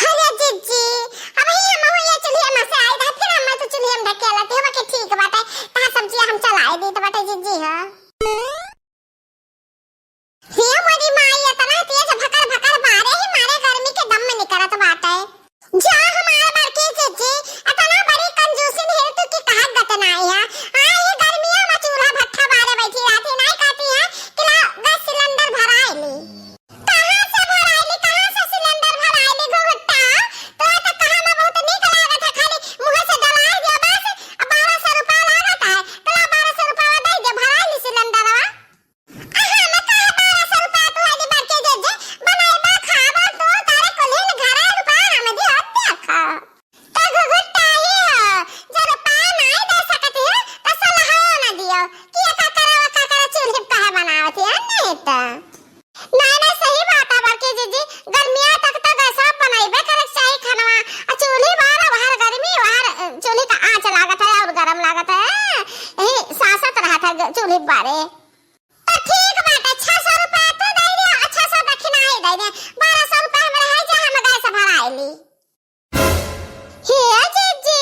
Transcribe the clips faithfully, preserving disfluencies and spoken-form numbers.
अरे जिज्जी, अबही हमहू ये चूल्हे में से आई रहा, फिर हमें तो चूल्हे में ढकेलत हो, बाकी ठीक बाटे, तहार सब्जिया हम चलाई दी तो बाटे जिज्जी हो। हे मोरी माई, इतना तेज भकर भकर बारे ही मारे गर्मी के दम में निकरत बाटे। जा हमार बड़की जिज्जी, इतना बड़ी कंजूसिन है तू कि कहा गत नाई है। आ ये गर्मिया में चूल्हा भट्ठा बारे बैठी रहती, नाई कहती है कि ला गैस सिलेंडर भराई ली। कहाँ से भराई ली, कहाँ से सिलेंडर भराई ली घुघुट्टा? तोरा तो कहा में बहुत नीक लागत है, खाली मुँह से डलाई दिया बस। अब बारह सौ रुपया लागत है, तो ला बारह सौ रुपया दे दे, भराई ली सिलेंडरवा। अहाँ में काहे बारह सौ रुपया तू है जे बड़की जिज्जी, बनैबा खाबा तू, तारे कुल्हिन घरे रुपया हम दियो, देखो। तो घुघुट्टा ही हो, जो रुपया नाई दे सकती है, तो सलाहो ना दियो कि ये का करे, वो का करे, चूल्ही पे काहे बनावत है, नहीं तो। नहीं, नहीं, सही बात है बड़की जिज्जी, गर्मिया तक तो गैसा बनैबे करे के चाही खानवा, आ चूल्ही बारे बाहर गर्मी, बाहर, अ, चूल्ही का आँच लागत है और गरम लागत है, यही सासत रहत है ग-, चूल्ही बारे। तो ठीक बाटे, छह सौ रुपया तू दे दियो, छह सौ दक्षिणा ही दे दे, बारह सौ रुपया हमरे है जे हम गैस भराई ली। हे जिज्जी,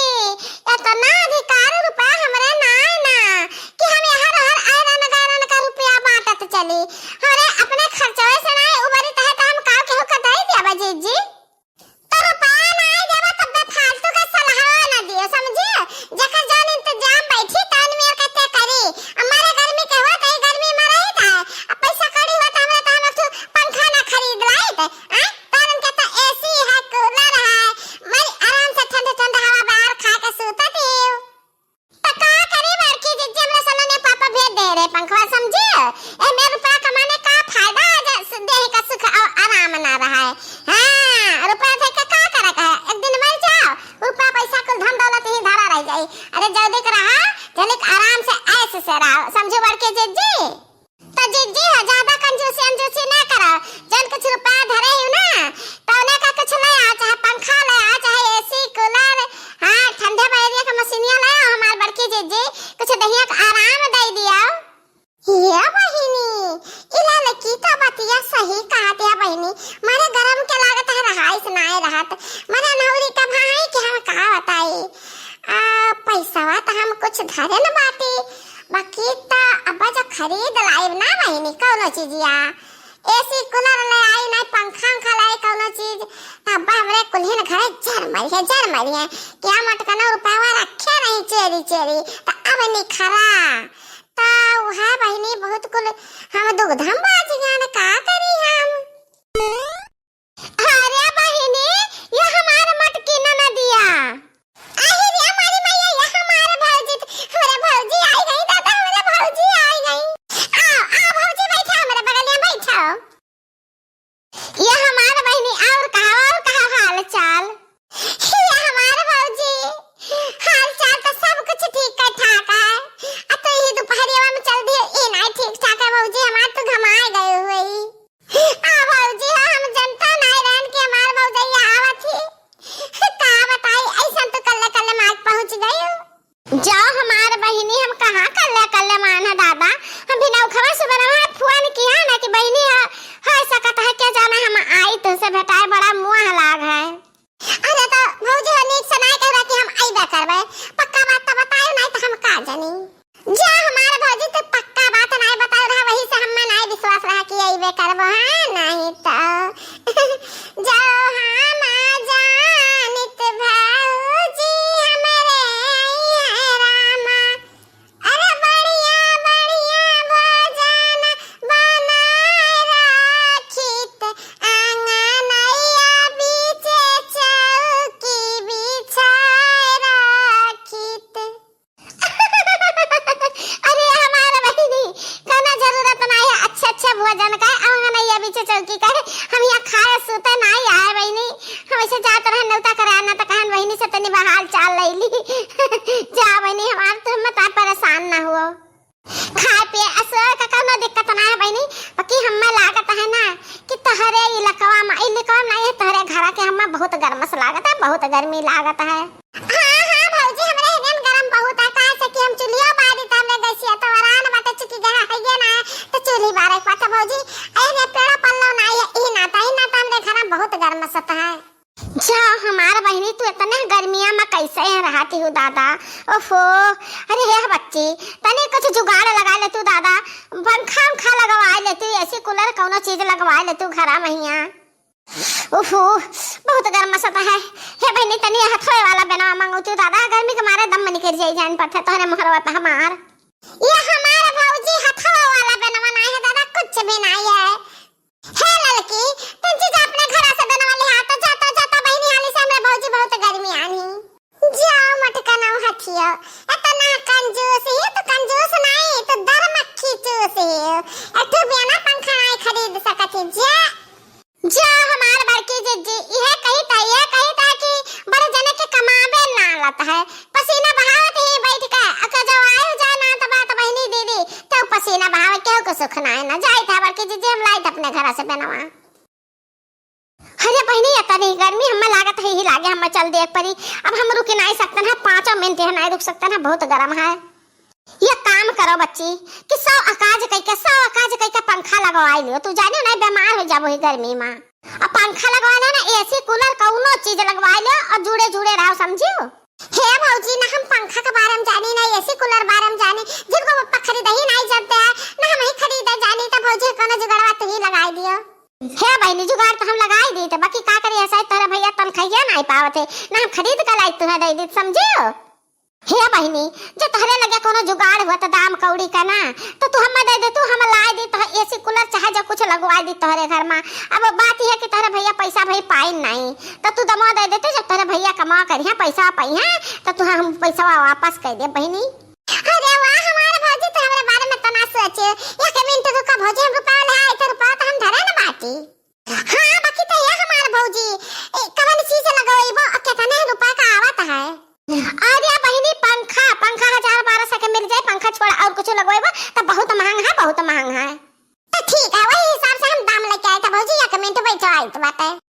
इतना अधिकारी रुपया हमरे नाई ना कि हम यहाँ रहर आयरन गैरन का रुपया बांटत चली। हमरे अपने खर्चवे से नाई उबरी तहे तो हम काव केहू का दे दिया बा जिज्जी। तो रुपया नाई देबा तब फालतू का सलाह ना दियो, समझियो? जेकर जौन इंतजाम बैठी तौन मेर के ते करी। हमारे गर्मी के हुआ कहीं गर्मी में रही जाए, अब पैसा कौड़ी हुआ तो हमरा तो हम एक ठो पंखा ना खरीद लाई थे। आ? तोरन के तो एसी है, कूलर है, मरी आराम से ठंडे ठंडे हवा बाहर खा के सूतत ही। तो का करी बड़की जिज्जी, हमरा सलोने पापा भेज दे रहे पंखवा, समझियो? एमे रुपया कमाने का फायदा है, जे सु-, देह का सुख और आराम ना रहा है। हाँ, रुपया दे के का करे का है? एक दिन मर जाओ, रुपया पैसा कुल धन दौलत ही धरा रह जाई। अरे जल्दी के रहा, जल्दी के आराम से ऐश से रहो, समझो बड़की जिज्जी? तो जिज्जी हो, ज्यादा कंजूसी अंजूसी ना करो। जौन कुछ रुपया धरे हो ना, तो उन्हें का कुछ ले आओ, चाहे पंखा ले आओ, चाहे एसी, कूलर, हाँ, ठंडे बयरिया के मशीनिया ले आओ, हमार बड़की जिज्जी, कुछ दहिया के आराम दे दियो। ये बहिनी, ई लड़की तो बतिया सही कहत है बहिनी, मारे गरम के लागत है रहाइस नाय रहत, मारे नौरी का भाई के हम का बताई। आ, पैसवा तो हम कुछ धरे न बाटी, बाकी त अब्बा जब खरीद लाइब ना बहिनी कौनो चीजिया, एसी कूलर ले आई ना, पंखा उंखा ले आई कौनो चीज, त अब्बा हमरे कुल्हिन घरे जर मरी है, जर मरी है। क्या मटकनो रुपया रखे नहीं चेरी चेरी, त अब निखरा। त उहे बहिनी बहुत कुल हम दुगधम बाजियान का करी हम। अरे बहिनी, ये हमार मटकी ननदिया। अरे रे हमारी मैया, ये हमार भौजी, हमरे भौजी आई गई, दादा, हमरे भौजी आई गई। आओ, आओ भौजी, बैठा हमरे बगलिया, बैठा। ये हमार बहिनी, और कहा, और कहा हाल चाल? ये हमार भौजी, हाल चाल तो सब कुछ ठीक है, ठाक है। आ तो ये दोपहरिया में चल दिए, ये नहीं ठीक ठाक है भौजी, हमार तो घमाए गए हुए ही। आ भौजी हो, हम जनता नाय रहन कि हमार भौजैया आवत ही। का बताई, ऐसन तो कल्ले कल्ले मार पहुँच गई। जाओ हमार बहिनी, हम कहाँ कल्ले कल्ले मान है दादा, हम बिना उखवा सुबह में फोन किया ना कि बहिनी है, हो सकत है क्या जाना हम आई तुमसे भेटाए, बड़ा मुँह लाग है। अरे तो भौजी हो, नीक से नाय कहबा कि हम अइबे करबे। पक्का बात तो बतायो, नाय तो हम का जानी। जा हमार भौजी, तू पक्का बात नाय बतायो रहा, वही से हम्मे नाय विश्वास रहा कि अइबे करबो, हाँ, नहीं तो। जो हम जानित भौजी हमरे अइहे रामा, अरे बढ़िया बढ़िया भोजन बनाए राखित, आंगनैया बीचे चौकी बिछाए राखित। अरे हमार बहिनी, कौनो जरूरत नाय है अच्छे अच्छे भोजन का, आंगनैया बीचे चौकी का। हम यहाँ खाए सूते नाय आए बहिनी, हम ऐसे जात रहे नेवता करे, आना तो कहन बहिनी से तनी बहाल चाल ले ली। जा बहिनी, हमार तो मत परेशान ना हुओ। खाए पिए आ सोए का कौनो दिक्कत ना है बहिनी, बाकी हम्मे लागत है ना कि तोहरे इलाकवा में, इलाकवा में नहीं है, तोहरे घरा के हम्मे बहुत गरमस लागत है, बहुत गर्मी लागत है। हाँ, हाँ भौजी, हमरे हिनेन गरम बहुत है, काहे से कि हम चूल्हियो बारी त हमरे गैसिया तो वरान बाटे, चुकी गया है ये ना है, तो चूल्ही बारे के बात है भौजी। अरे पेड़ा पल्लो ना है, ई ना त, ई ना त हमरे घर में बहुत गरमसत है। जा तू इतने गर्मिया मा कैसे है रहती हूँ दादा? ओफो, अरे हे बच्ची, तने कुछ जुगाड़ लगाइ ले तू दादा, पंखा उंखा लगवाइ ले तू, AC cooler कौनो चीज लगवाइ ले तू घरा महिया। ओफो, बहुत गर्मसत है। हे बहिनी, तनी हथवे वाला बेनवा मंगौती दादा, गर्मी के मारे दम निकरि जाई जान पड़त है तोहरे मुहरवा पे हमार। ये हमार भौजी हथवा वाला बेनवा नाहीं है दादा, कुछ भी नाहीं है। हे ललकी, तू जीजा अपने घरा से बेनवा लिहा, तो जा, तो जा, तो बहिनी हाली से हमरे भौजी बहुत गर्मी आनी। जाओ मटकनऊ हथियो, इतना कंजूस ही तो कंजूस नाहीं, तो दर मक्खी चूस ही। एक ठो बिना पंखा नाहीं खरीद सकत ही, जा। जा हमार बड़की जिज्जी, इहे कही था, इहे कही था कि बड़े जने के कमावे ना लत है, पसीना बहावत ही बैठ के, अके जब आयु जाए ना तो बात बहिनी दीदी, तो पसीना बहावे केहू के सुख ना है ना। जाइत है बड़की जिज्जी, हम लाइत अपने घरा से बेनवा। अरे बहिनी, इतनी गर्मी हमें लागत है ही लागे, हमें चल देख परी। अब हम रुक नाहीं सकते हैं, पाँचों मिनट यहाँ नाहीं रुक सकते हैं, बहुत गर्म है। ये काम करो बच्ची कि सौ अकाज कई के, सौ अकाज कई के पंखा लगवाई लियो। तू जानियो नाहीं, बीमार हो जाबो ही गर्मी मा। अब पंखा लगवा लो ना, AC cooler कौनो चीज लगवाई लियो और जुड़े जुड़े रहो, समझियो? हे भौजी, ना हम पंखा के बारे में जानी, ना AC cooler बारे में जानी, जिनको पप्पा खरीद ही नाहीं जानते हैं, ना हम ही खरीदे जानी, तो भौजी कौनो जुगाड़वा तू ही लगाई दियो। हे बहिनी, जुगाड़ तो हम लगाई दी थे, बाकी का करी, ऐसा ही तोहरे भैया तनखैया नाहीं पावत है, ना हम खरीद के लाई तुहे दे दी, समझियो? हे बहिनी, जे तोहरे लगे कोनो जुगाड़ हुआ तो दाम कौड़ी का ना, तो तू हमें दे दे, तू हम लाई दी, तो AC cooler चाहे जो कुछ लगवाई दी तोहरे घर मा। अब बात यह है कि तोहरे भैया पैसा भाई पाइन नाहीं, तो तू दमवा दे दे, तू जब तोहरे भैया कमा करिया पैसा पाइया, तो तू हम पैसा वापस कर दे बहिनी। अरे वाह हमार भौजी, तो हमरे बारे में तो ना सोचे। एक मिनट रुका भौजी, हम रुपया ले आए, तो रुपया तो हम धरे न बाटी। हाँ, बाकी तो ये हमार भौजी, ए, कवन चीज लगवइबो, अ, केतने रुपया का आवत है? अरे बहिनी, पंखा, पंखा हजार बारह सौ के मिल जाए, पंखा छोड़ और कुछ लगवइबो, तो बहुत महंग है, बहुत महंग है। तो ठीक है, वही हिसाब से हम दाम लेके आए, तो भौजी, एक मिनट बैठो, आइत बाटे।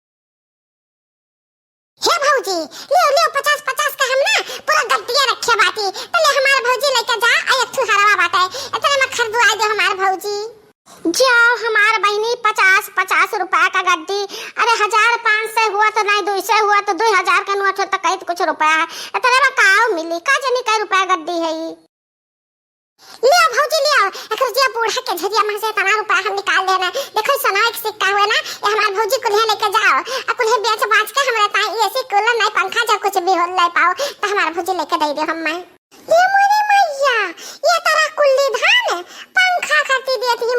हे भौजी, लियो, लियो, पचास, पचास का हम ना पूरा गड्डिया रखे बाटी। तो ले हमार भौजी लेके जा, आ एक ठू हरवा बाटे। इतने में खरीदवा दे हमार भौजी। जाओ हमार बहिनी, पचास, पचास रुपया का गड्डी। अरे हजार पाँच सौ हुआ तो नाहीं, दुई सौ हुआ तो दुई हजार का नोट हो तो कई कुछ रुपया है। इतने में काव मिली, का जानी कई रुपया गड्डी है ई। लियो भौजी लियो, एकर जिया बूढ़ा के झरिया में से इतना रुपया हम निकाल लेना। देखो ई सोना एक सिक्का हुए ना, ये हमार भौजी कुल्हे लेके जाओ, आ कुल्हे बेच बाच के हमरे ताई AC cooler नाहीं, पंखा जो कुछ भी हो ले पाओ, तो हमार भौजी लेके दे दे हम मैं। ये मोरे मैया, ये तारा कुल्ली धान पंखा खाती देती